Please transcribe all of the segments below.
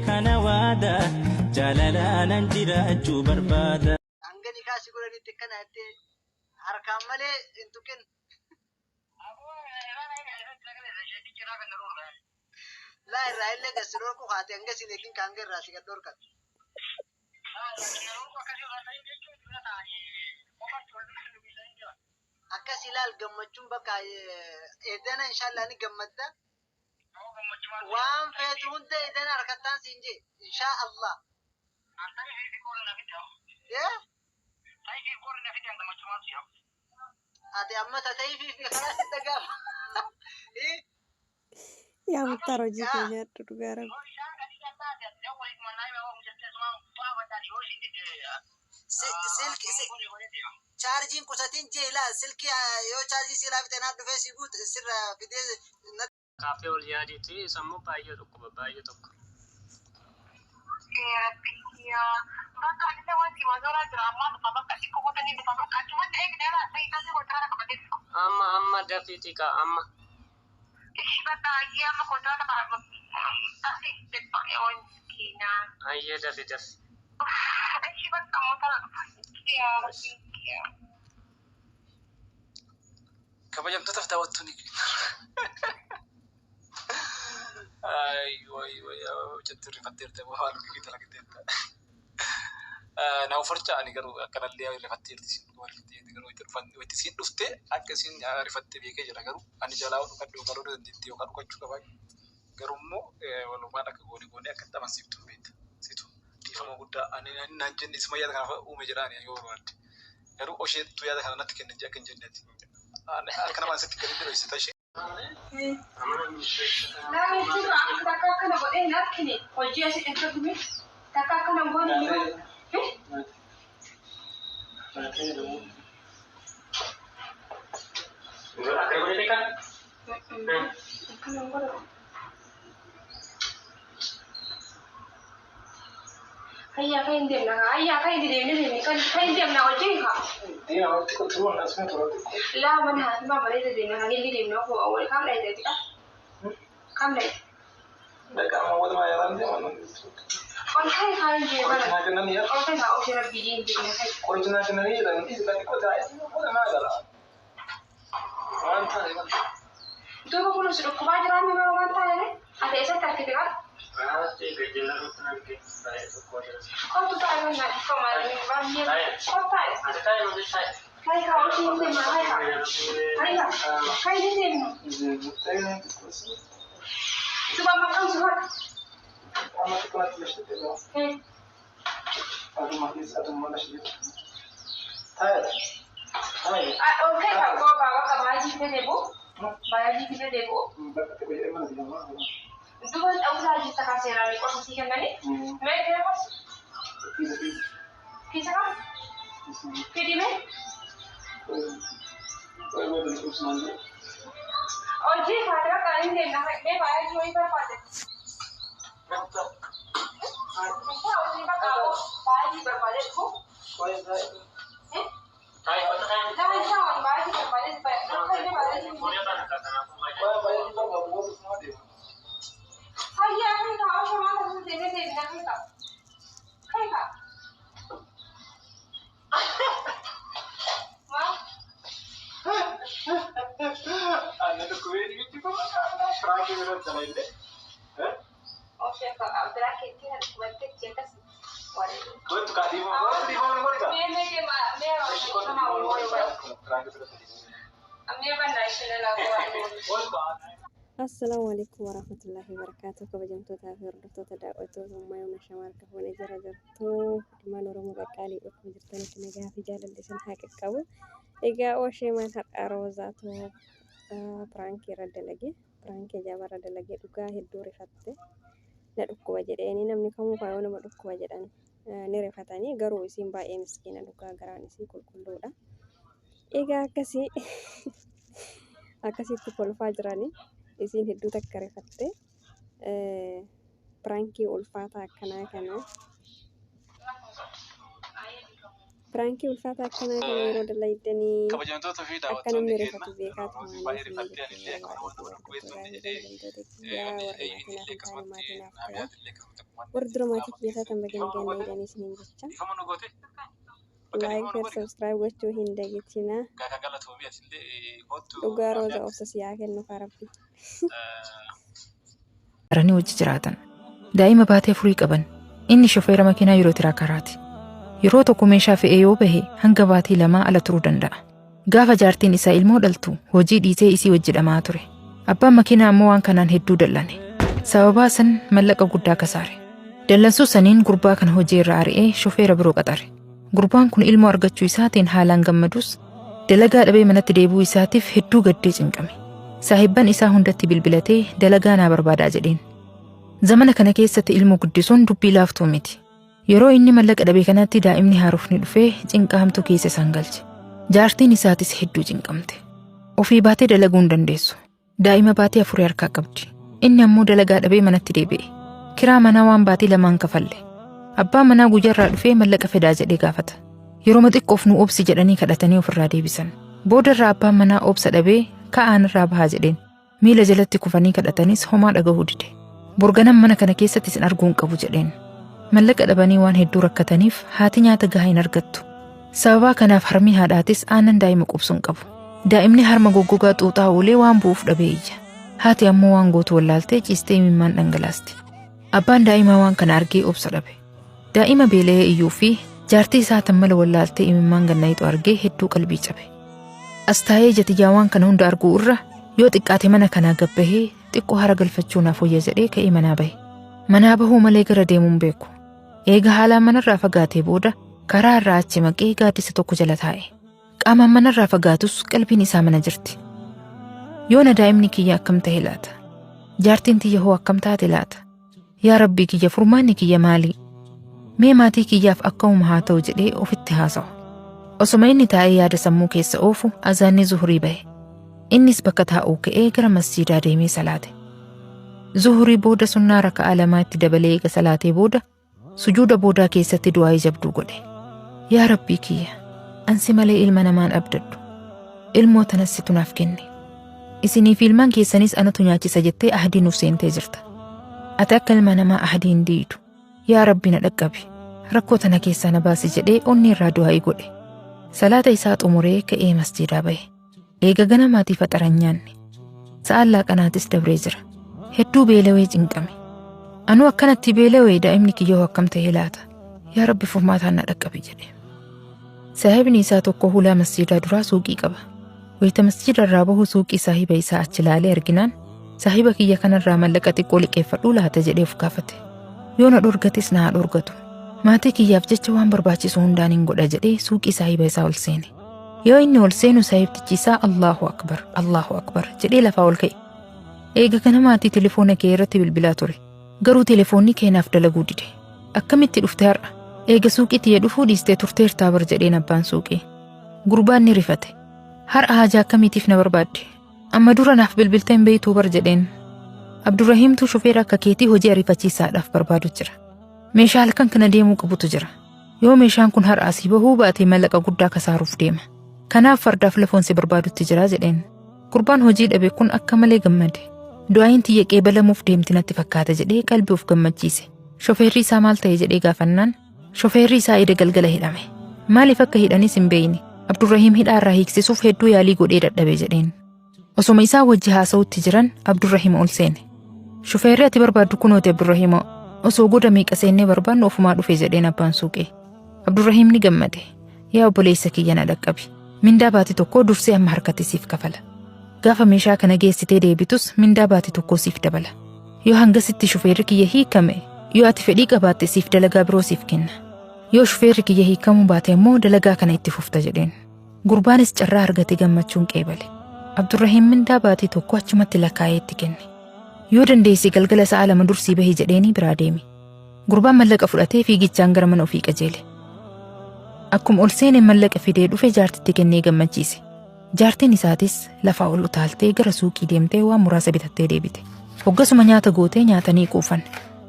Kana waada jaalalaanan jiraachuu barbaada. Hanga nikaa si godhanitti akkana jettee harkaan malee hin tuqin. Laa irraa illee gad si dhorku kaate hanga sin eegin ka hanga irraa si gad dhorkan. Akkas ilaal gammachuun bakka edana inshallah ni gammadda. Waan feetu hunda edana harkattaan siin jee insha Allah. Yee? Ati amma tatayfii fi karaa sitti dhaga'ama. Yaa Muktaar hojii kee nyaadhu dhugaa rabbi. Silki chaarjiin qusatin jee ilaa silkii yoo chaarjii siraa fixe naa dhufee si guut sirra fidee na Kaaffee ol yaadiitti sammuu baay'ee dhukkuba baay'ee tokko. Yaa Rabbii kiyyaa. Bakka anillee wanti mazoraa jira ammaa dhufa bakka xiqqoo booda ni dhufa bakka achumatti eegdee laata isaan kontirata qabatee dhufa. Amma amma dafiitii kaa amma. Ishi bakka ayyee amma kontirata asi miskiina. Ayyee dafi dafi. Ishi bakka ammoo tana dhufa. Yaa Rabbii kiyyaa. Kabajamtootaaf daawwattoonni Ayyoo jettu rifatteerta waan biyyi dalagdeerta. Na ufarcha ani garuu akkanallee rifatteerti isin dhuguma rifatteerti garuu itti dhufan itti isin dhufte akka isin rifatte beekee jira garuu ani jalaa dhukadhu yookaan oduu dandeetti yookaan dhukachuu qaba garuu immoo walumaan akka goone goone akka itti amansiiftu hin beekta situ dhiifama guddaa ani naan jenne isuma yaada kanaaf uume jedha ani yoo barbaadde garuu osheettu yaada kana natti kenne akka hin jenneeti akka nama asitti gadi dhoysita ishee. Laa jechuun akka takka akkana godhee hin arkine hojii asii hin qabne takka akkana hin goone hin jiru. Akka godhate kan? Akkana hin godhatu. Hayyaa kan hin deemna kaa hayyaa kan hin deemne deemne kan kan hin deemna wajjin kaa. Laa mana haatimaa bareeda deemna kan hin deemna koo awwal kam dhayite tika kam dhayite. Ol kai kaa hin jee bara. Ol kai kaa oshee rabbii hin deemna kai. Duuba kun si dhukkubaa jiraan nama waan taa'ee ati eessatti argite qaba? Kottu taa'e kan naa dhiifama baay'ee kottu taa'e. Kai kaa oshee hin deemna kai kaa. Kai kaa kai hin deemna. Duuba amma kam si godha? Ol kai kaa koo baaba baay'ee fide deebi'u. Baay'ee fide deebi'u. Duuba dhawusaa jirta kaa seeraan qorsa sii kennanii. Mee kee qorsa? Kiisa kam? Fidi mee? Hojii kaatee bakka hin deemna mee baay'ee wayii barbaade. Hojii bakka baay'ee barbaade dhufu. Laa isaa waan baay'ee barbaade baay'ee. Hayyaa kan kaa osoo maal taasisu deemee deemna kan kaa. Kan kaa. Maal? Oshee biraa keetti kan dhukkubatti jeetas. Mee mee deema mee sama mee bannaa ishee lalaa. Assalaamu alaikum warahmatullahi wabarakatuh. Kabajamtootaa fi hordoftoota daawwattoota ummaa yoona shamarra fuunee jira jirtu. Ilmaan Oromoo qaqqaalii akkuma jirtanitti nagaa fi jaalalli isin haa qaqqabu. Egaa Osheemaan har'a Roozaatu piraankii irra dalage. Piraankii ajaa'ibaa irra dalage dhugaa hedduu rifatte. Na dhukkuba jedheeni namni kamuu kaayoo nama dhukkuba jedhan ni rifatanii garuu isiin baay'ee miskiina dhugaa garaan isii qulqulluudha. Egaa akkasii akkasitti kolfaa jiranii isiin hedduu takka rifatte. Piraankii ulfaataa akkanaa kana piraankii ulfaataa akkanaa kana yeroo dalaydanii Kabajamtoota fi akka daawwattoonni namni keenya rifatu beekaa Roozii tumaanii baay'ee isin rifattee anillee jechuudha akkuma nama baay'ee dhukkubeetu hordoftoota jedhee kabajamtoota kiyyaa warri inni maatii illee naaf hin taane akkasumatti maatii naaf ta'a. Naamiyaat illee akkasumatti Warri dura maatii kiyya taatan baga nagaan na eegdanii isiniin jecha. Like, share, subscribe gochuu hin dagatinaa. Dhugaa Rooza obsa si haa kennu kaa Rabbi. Baranii wajji jiraatan. Daa'ima baatee afurii qaban. Inni shofeera makiinaa yeroo tiraakaraati. Yeroo tokko meeshaa fe'ee yoo bahe hanga baatii lamaa ala turuu danda'a. Gaafa jaartiin isaa ilmoo dhaltu hojii dhiisee isii wajji dhama'aa ture. Abbaan makiinaa ammoo waan kanaan hedduu dallane. Sababaa san mallaqa guddaa kasaare. Dallansuu saniin gurbaa kana hojii irraa ari'ee shofeera biroo qaxare. Gurbaan kun ilmoo argachuu isaatiin haalaan gammadus dalagaa dhabee manatti deebi'uu isaatiif hedduu gaddee cinqame. Saahibban isaa hundatti bilbilatee dalagaa naa barbaadaa jedheen. Zamana kana keessatti ilmoo guddisuun dubbii laaftuu miti. Yeroo inni mallaqa dhabe kanatti daa'imni haarofni dhufee cinqa hamtuu keessa isaan galche. Jaartiin isaatis hedduu cinqamte. Ofii baatee dalaguu hin dandeessu. Daa'ima baatii afurii harkaa qabdi. Inni ammoo dalagaa dhabee manatti deebi'e. Kiraa manaa waan baatii lamaan kafalle. Abbaan manaa guyyaarraa dhufee mallaqa fedaa jedhee gaafata. Yeroma xiqqoof nu obsi jedhanii kadhatanii ofirraa deebisan. Boodarraa abbaan manaa obsa dhabee ka'aan irraa bahaa jedheen. Miila jalatti kufanii kadhatanis homaa dhagahuu dide. Borganan mana kana keessatti isin arguu hin qabu jedheen. Mallaqa dhabanii waan hedduu rakkataniif haati nyaata gahaa hin argattu. Sababaa kanaaf harmi haadhaatis aannan daa'ima quubsu hin qabu. Daa'imni harma goggogaa xuuxaa oolee waan bu'uuf dhabee iyya. Haati ammoo waan gootu wallaaltee ciistee imimmaan dhangalaasti. Abbaan daa'imaa waan kana argee obsa dhabe. Daa'ima beela'ee iyyuu fi jaartii isaa tan mala wallaaltee imimmaan gannayixu argee hedduu qalbii cabe. As taa'ee ija tiyyaa waan kana hunda arguu irra yoo xiqqaate mana kanaa gabbahee xiqqoo hara galfachuu naaf wayya jedhee ka'ee manaa bahe. Manaa bahuu malee gara deemuu hin beeku. Eega haalaan manarraa fagaatee booda karaa irraa achi maqee gaaddisa tokko jala taa'e. Qaamaan manarraa fagaatus qalbiin isaa mana jirti. Yoona daa'imni kiyya akkam ta'e laata? Jaartiin tiyya hoo akkam taate laata? Yaa Rabbii kiyya furmaanni kiyya maali? Mee maatii kiyyaaf akkamuma haa ta'u jedhee ofitti haasawa. Osoma inni taa'ee yaada sammuu keessa oofu azaanni zuhurii bahe. Innis bakka taa'uu ka'ee gara masjiidaa deemee salaate. Zuhurii booda sunnaa raka'aa lamaa itti dabalee eega salaatee booda sujuuda boodaa keessatti du'aa'ii jabduu godhe. Yaa Rabbii kiyya, an si malee ilma namaan abdadhu. Ilmoo tanas situ naaf kenne. Isinii fi ilmaan keessanis anatu nyaachisa jettee ahdii nuuf seentee jirta. Ati akka ilma namaa ahdii hin diidu. Yaa Rabbi na dhaqqabi. Rakkoo tana keessaa na baasi jedhee onnee irraa du'aa'ii godhe. Salaata isaa xumuree ka'ee masjiidaa bahe. Eega ganamaatii faxara hin nyaanne. Sa'aan laaqanaatis dabree jira. Hedduu beelawee cinqame. Anuu akkanatti beelawee daa'imni kiyya hoo akkam ta'ee laata? Yaa Rabbi furmaataan na dhaqqabi jedhe. Saahibni isaa tokko hulaa masjiidaa duraa suuqii qaba. Wayita masjiida irraa bahu suuqii saahiba isaa achi laalee arginaan saahiba kiyya kanarraa mallaqa xiqqoo liqeeffadhuu laata jedhee of gaafate. Yoo na dhorgates na haa dhorgatu. Maatii kiyyaaf jecha waan barbaachisu hundaan hin godha jedhee suuqii saahiba isaa ol seene. Yoo inni ol seenu saahibtichi isaa Allahu Akbar, Allahu Akbar jedhee lafaa ol ka'e. Eega kana maatii telefoona kee irratti bilbilaa ture. Garuu telefoonni kee naaf dalaguu dide. Akkamitti dhufte har'a? Eega suuqii tiyya dhufuu dhiistee turteertaa bar jedheen abbaan suuqii. Gurbaan ni rifate. Har'a haajaa akkamiitiif na barbaadde? Amma dura naaf bilbiltee hin beektuu bar jedheen. Abdurrahiimtuu shofeera akka keetii hojii ariifachiisaadhaaf barbaadu jira. Meeshaa halkan kana deemuu qabutu jira. Yoo meeshaan kun har'a asii bahuu baate mallaqa guddaa kasaaruuf deema. Kanaaf fardaaf lafoon si barbaadutti jira jedheen. Gurbaan hojii dhabe kun akka malee gammade. Du'aayin tiyya qeebalamuuf deemti natti fakkaata jedhee qalbii of gammachiise. Shofeerri isaa maal ta'e jedhee gaafannaan, shofeerri isaa eda galgala hidhame. Maaliif akka hidhanis hin beeyne. Abdurrahiim hidhaa irraa hiiksisuuf hedduu yaalii godhee dadhabe jedheen. Osoma isaan wajji haasa'utti jiran Abdurrahiim ol seene. Shufeerri ati barbaaddu kunooti Abdurrahiimoo. Osoo goda meeqa seennee barbaannu ofumaa dhufe jedheen abbaan suuqii. Abdurrahiim ni gammade. Yaa obboleessa kiyya na dhaqqabi. Mindaa baati tokkoo dursee amma harkatti siif kafala. Gaafa meeshaa kana geessitee deebitus mindaa baati tokkoo siif dabala. Yoo hangasitti shufeerri kiyya hiikame, yoo ati fedhii qabaatte siif dalagaa biroo siif kenna. Yoo shufeerri kiyya hiikamuu baate ammoo dalagaa kana itti fufta jedheen. Gurbaanis carraa argate gammachuun qeebale. Abdurrahiim mindaa baatii tokko achumatti lakkaa'ee itti kenne. Yoo dandeesse galgala sa'a 2 dursii bahi jedheenii biraa deeme. Gurbaan mallaqa fudhatee fiigichaan gara mana ofii qajeele. Akkuma ol seeneen mallaqa fidee dhufe jaartitti kennee gammachiise. Jaartiin isaatis lafaa ol utaaltee gara suuqii deemtee waan muraasa bitattee deebite. Hoggasuma nyaata gootee nyaatanii quufan.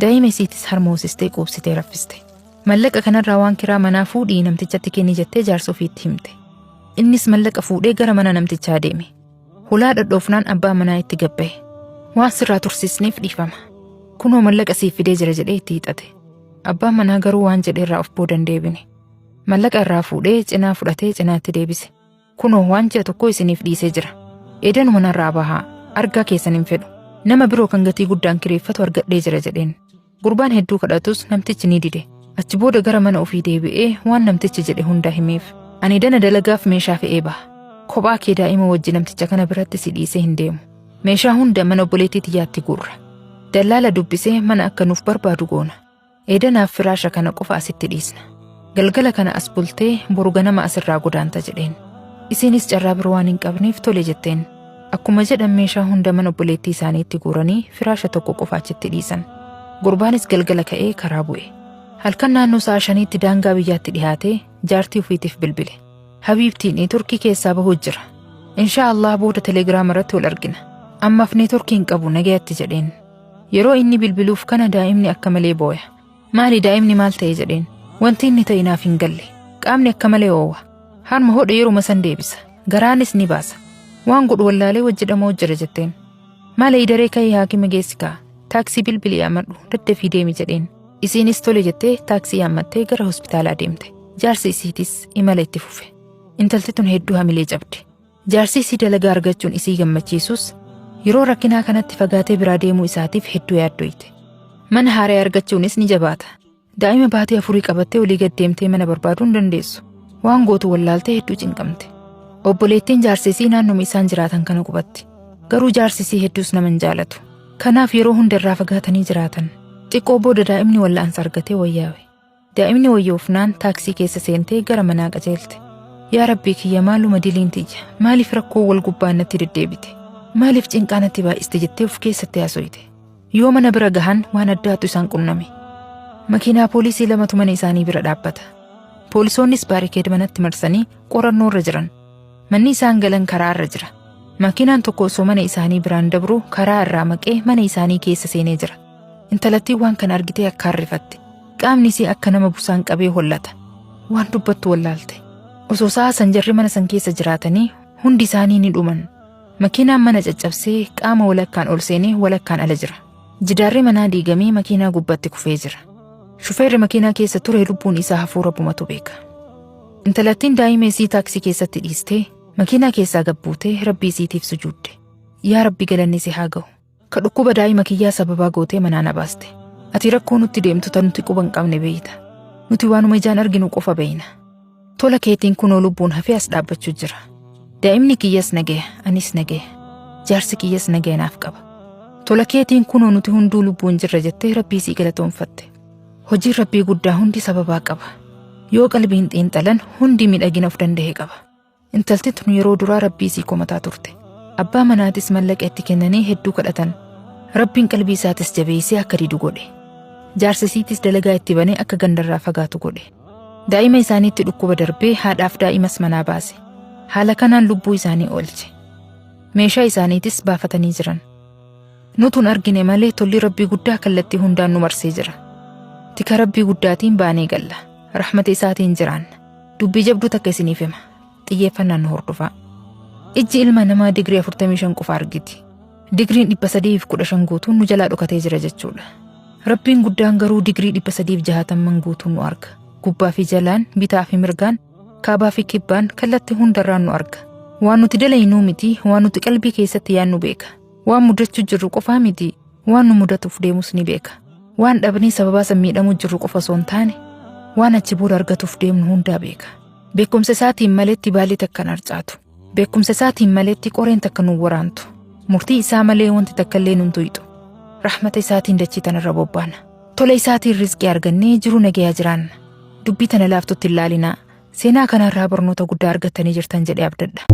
Daa'ima isiitis harma hoosistee quubsitee raffiste. Mallaqa kanarraa waan kiraa manaa fuudhii namtichatti kenni jettee jaarsa ofiitti himte. Innis mallaqa fuudhee gara mana namtichaa deeme. Hulaa dhadhoofnaan abbaa manaa itti gabbahe. Waan sirraa tursiisneef dhiifama. Kunoo mallaqa siif fidee jira jedhee itti hiixate. Abbaan manaa garuu waan jedhe irraa of booda hin deebine. Mallaqa irraa fuudhee cinaa fudhatee cinaatti deebise. Kunoo waan ji'a tokko isiniif dhiisee jira. Edanuma narraa bahaa. Argaa keessan hin fedhu. Nama biroo kan gatii guddaan kireeffatu argadhee jira jedheen. Gurbaan hedduu kadhatus namtichi ni dide. Achi booda gara mana ofii deebi'ee waan namtichi jedhe hunda himeef. Ani dana dalagaaf meeshaa fe'ee baha. Kophaa kee daa'ima wajji namticha kana biratti si dhiisee hin deemu. Meeshaa hunda mana obboleettii tiyyaatti guurra. Dallaala dubbisee mana akka nuuf barbaadu goona. Eedanaaf firaasha kana qofa asitti dhiisna. Galgala kana as bultee boru ganama asirraa godaanta jedheen. Isiinis carraa biroo waan hin qabneef tole jetteen. Akkuma jedhan meeshaa hunda mana obboleettii isaaniitti guuranii firaasha tokko qofa achitti dhiisan. Gurbaanis galgala ka'ee karaa bu'e. Halkan naannoo sa'a 5tti daangaa biyyaatti dhihaatee jaartii ofiitiif bilbile. Habiibtii neetworkii keessaa bahuu jira. Inshaa Allah booda telegiraama irratti wal argina. Ammaaf neetworkii hin qabu nagayatti jedheen. Yeroo inni bilbiluuf kana daa'imni akka malee booya. Maali daa'imni maal ta'e jedheen. Wanti inni ta'e naaf hin galle. Qaamni akka malee oowwa. Harma hodhe yeruma san deebisa. Garaanis ni baasa. Waan godhu wallaalee wajji dhama'u jira jetteen. Maali idaree ka'ii haakima geessi kaa. Taaksii bilbilii yaamadhu daddafii deemi jedheen. Isiinis tole jettee taaksii yaammattee gara hospitaalaa deemte. Jaarsi isiitis imala itti fufe. Intalti tun hedduu hamilee cabde. Jaarsi isii dalagaa argachuun isii gammachiisus yeroo rakkinaa kanatti fagaatee biraa deemuu isaatiif hedduu yaaddoyte. Mana haaraa argachuunis ni jabaata. Daa'ima baatii 4 qabattee olii gad deemtee mana barbaaduu hin dandeessu. Waan gootu wallaaltee hedduu cinqamte. Obboleettiin jaarsa isii naannoma isaan jiraatan kana qubatti. Garuu jaarsi isii hedduus nama hin jaalatu. Kanaaf yeroo hunda irraa fagaatanii jiraatan. Xiqqoo booda daa'imni wal'aansa argatee wayyaawe. Daa'imni wayyoofnaan taaksii keessa seentee gara manaa qajeelte. Yaa Rabbii kiyya maaluma diliin tiyya? Maaliif rakkoo wal gubbaan natti deddeebite? Maaliif cinqaa natti baay'iste jettee of keessatti haasoyte? Yoo mana bira gahan waan addaatu isaan qunname. Makiinaa poolisii lamatu mana isaanii bira dhaabbata. Poolisoonnis baarikeed manatti marsanii qorannoo irra jiran. Manni isaan galan karaa irra jira. Makiinaan tokko osoo mana isaanii biraan dabru karaa irraa maqee mana isaanii keessa seenee jira. Intalattiin waan kana argitee akka rifatte. Qaamni isii akka nama busaan qabee hollata. Waan dubbattu wallaalte. Osoo sa'a san jarri mana san keessa jiraatanii hundi isaanii ni dhuman. Makiinaan mana caccabsee qaama walakkaan ol seenee walakkaan ala jira. Jidaarri manaa diigamee makiinaa gubbatti kufee jira. Shufeerri makiinaa keessa ture lubbuun isaa hafuura rabbumatu beeka. Intalattiin daa'ima isii taaksii keessatti dhiistee makiinaa keessaa gad buutee rabbii isiitiif sujuudde. Yaa Rabbi galanni si haa ga'u. Ka dhukkuba daa'ima kiyyaa sababaa gootee manaa na baaste. Ati rakkoo nutti deemtu tan nuti quba hin qabne beeyta. Nuti waanuma ijaan arginu qofa beeyna. Tola keetiin kunoo lubbuun hafee as dhaabbachuu jira. Daa'imni kiyyas nagaya, anis nagaya. Jaarsi kiyyas nagaya naaf qaba. Tola keetiin kunoo nuti hunduu lubbuun jirra jettee rabbii sii galatoonfatte. Hojiin rabbii guddaa hundi sababaa qaba. Yoo qalbiin xiinxalan hundi miidhagina of danda'e qaba. Intalti tun yeroo duraa rabbii isii komataa turte. Abbaa manaatis mallaqa itti kennanii hedduu kadhatan. Rabbiin qalbii isaatis jabeessee akka didu godhe. Jaarsa isiitis dalagaa itti banee akka gandarraa fagaatu godhe. Daa'ima isaaniitti dhukkuba darbee haadhaaf daa'imas manaa baase. Haala kanaan lubbuu isaanii oolche. Meeshaa isaaniitis baafatanii jiran. Nutu hin argine malee tolli rabbii guddaa kallattii hundaan nu marsee jira. Tika rabbii guddaatiin baanee galla. Rahmata isaatiin jiraanna. Dubbii jabduu takka isiniif hima. Xiyyeeffannaan nu hordofaa. Ijji ilma namaa digirii 45 qofa argiti. Digiriin 315 guutuun nu jalaa dhokatee jira jechuudha. Rabbiin guddaan garuu digirii 360 guutuun nu arga. Gubbaa fi jalaan, bitaa fi mirgaan, kaabaa fi kibbaan kallattii hundarraan nu arga. Waan nuti dalaynuu miti, waan nuti qalbii keessatti yaannu beeka. Waan mudachuu jirru qofaa miti, waan nu mudatuuf deemus ni beeka. Waan dhabnee sababaa san miidhamuu jirru qofa osoo hin taane, waan achi booda argatuuf deemnu hundaa beeka. Beekumsa isaatiin maletti baalli takka hin harcaatu. Beekumsa isaatiin maletti qoreen takka nu waraantu. Murtii isaa malee wanti takka illee nun tuyxu. Rahmata isaatiin dachii tanarra bobbaana. Tola isaatiin rizqii argannee jiru nagayaa jiraanna. Dubbii tana laaftutti hin laalinaa. Seenaa kanarraa barnoota guddaa argattanii jirtan jedhee abdadha.